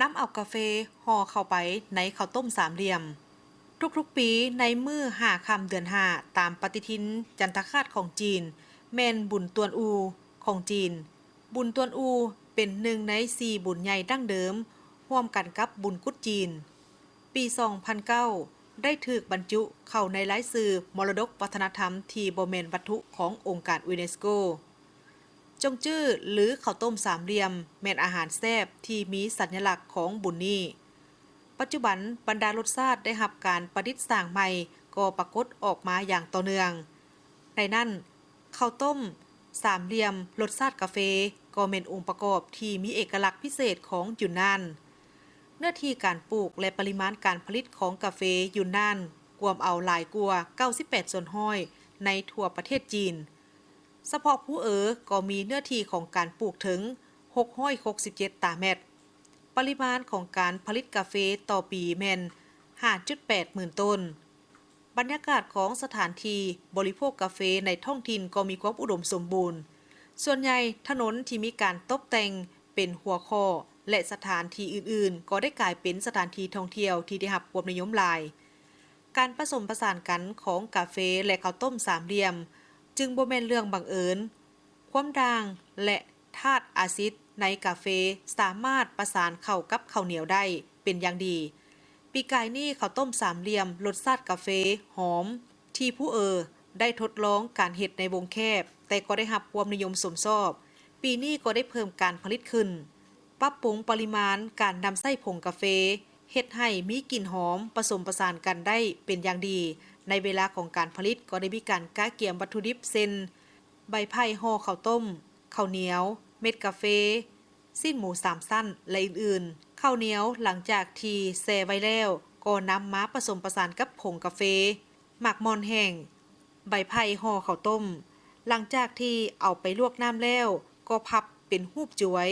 ນຳເອົາກາເຟຫໍ່ເຂົ້າໄປໃນເຂົ້າຕົ້ມສາມຫຼ່ຽມ. ທຸກໆປີໃນມື້ຫ້າຄ່ຳເດືອນຫ້າ ຕາມປະຕິທິນຈັນທະຄາດຂອງຈີນ ແມ່ນບຸນຕວນອູຂອງຈີນ. ບຸນຕວນອູເປັນໜຶ່ງໃນສີ່ບຸນໃຫຍ່ດັ້ງເດີມ ຮ່ວມກັນກັບບຸນກຸດຈີນ. ປີສອງພັນເກົ້າ ໄດ້ຖືກບັນຈຸເຂົ້າໃນລາຍຊື່ມໍລະດົກວັດທະນະທຳທີ່ບໍ່ແມ່ນວັດຖຸຂອງອົງການຢູເນສໂກ. ຈົ່ງຈື່ ຫຼື ເຂົ້າຕົ້ມສາມຫຼ່ຽມ ແມ່ນອາຫານແຊບທີ່ມີສັນຍາລັກຂອງບຸນນີ້. ປັດຈຸບັນບັນດາລົດຊາດໄດ້ຮັບການປະດິດສ້າງໃໝ່ກໍປາກົດອອກມາຢ່າງຕໍ່ເນື່ອງ. ໃນນັ້ນ ເຂົ້າຕົ້ມສາມຫຼ່ຽມລົດຊາດກາເຟກໍແມ່ນອົງປະກອບທີ່ມີເອກະລັກພິເສດຂອງຢຸນນານ. ເນື້ອທີ່ການປູກ ແລະ ປະລິມານການຜະລິດຂອງກາເຟຢຸນນານກວມເອົາຫຼາຍກວ່າເກົ້າສິບແປດສ່ວນຮ້ອຍໃນທົ່ວປະເທດຈີນ. ສະເພາະພູເອີກໍມີເນື້ອທີ່ຂອງການປູກເຖິງຫົກຮ້ອຍຫົກສິບເຈັດຕາແມັດ. ປະລິມານຂອງການຜະລິດກາເຟຕໍ່ປີແມ່ນຫ້າຈຸດແປດໝື່ນໂຕນ. ບັນຍາກາດຂອງສະຖານທີ່ບໍລິໂພກກາເຟໃນທ້ອງຖິ່ນກໍມີຄວາມອຸດົມສົມບູນ. ສ່ວນໃຫຍ່ຖະໜົນທີ່ມີການຕົບແຕ່ງເປັນຫົວຂໍ້ ແລະ ສະຖານທີ່ອື່ນໆ ກໍໄດ້ກາຍເປັນສະຖານທີ່ທ່ອງທ່ຽວທີ່ໄດ້ຮັບຄວາມນິຍົມຫຼາຍ. ການປະສົມປະສານກັນຂອງກາເຟ ແລະ ເຂົ້າຕົ້ມສາມຫຼ່ຽມ ຈຶ່ງບໍ່ແມ່ນເລື່ອງບັງເອີນ. ຄວາມດ່າງ ແລະ ທາດອາຊິດໃນກາເຟສາມາດປະສານເຂົ້າກັບເຂົ້າໜຽວໄດ້ເປັນຢ່າງດີ. ປີກາຍນີ້ເຂົ້າຕົ້ມສາມຫຼ່ຽມລົດຊາດກາເຟຫອມ ທີ່ພູເອີໄດ້ທົດລອງການເຮັດໃນວົງແຄບ, ແຕ່ກໍໄດ້ຮັບຄວາມນິຍົມຊົມຊອບ. ປີນີ້ກໍໄດ້ເພີ່ມການຜະລິດຂຶ້ນ, ປັບປຸງປະລິມານການນຳໃຊ້ຜົງກາເຟ, ເຮັດໃຫ້ມີກິ່ນຫອມປະສົມປະສານກັນໄດ້ເປັນຢ່າງດີ. ໃນເວລາຂອງການຜະລິດກໍໄດ້ມີການກະກຽມວັດຖຸດິບເຊັ່ນ ໃບໄຜ່ຫໍ່ເຂົ້າຕົ້ມ, ເຂົ້າໜຽວ, ເມັດກາເຟ, ຊີ້ນໝູສາມຊັ້ນ ແລະ ອື່ນໆ. ເຂົ້າໜຽວຫຼັງຈາກທີ່ແຊ່ໄວ້ແລ້ວ ກໍນຳມາປະສົມປະສານກັບຜົງກາເຟ, ໝາກໝ່ອນແຫ້ງ, ໃບໄຜ່ຫໍ່ເຂົ້າຕົ້ມ. ຫຼັງຈາກທີ່ເອົາໄປລວກນ້ຳແລ້ວ ກໍພັບເປັນຮູບຈວຍ,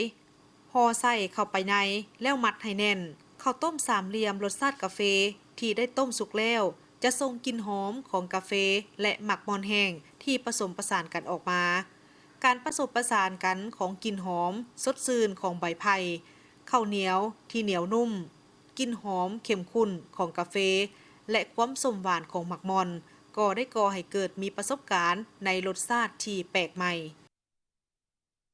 ຫໍ່ໃສ່ເຂົ້າໄປໃນ ແລ້ວມັດໃຫ້ແໜ້ນ. ເຂົ້າຕົ້ມສາມຫຼ່ຽມລົດຊາດກາເຟທີ່ໄດ້ຕົ້ມສຸກແລ້ວ ຈະສົ່ງກິ່ນຫອມຂອງກາເຟ ແລະ ໝາກໝ່ອນແຫ້ງທີ່ປະສົມປະສານກັນອອກມາ. ການປະສົມປະສານກັນຂອງກິ່ນຫອມສົດຊື່ນຂອງໃບໄຜ່, ເຂົ້າໜຽວທີ່ໜຽວນຸ້ມ, ກິ່ນຫອມເຂັ້ມຂຸ້ນຂອງກາເຟ ແລະ ຄວາມສົ້ມຫວານຂອງໝາກໝ່ອນ ກໍໄດ້ກໍ່ໃຫ້ເກີດມີປະສົບການໃນລົດຊາດທີ່ແປກໃໝ່.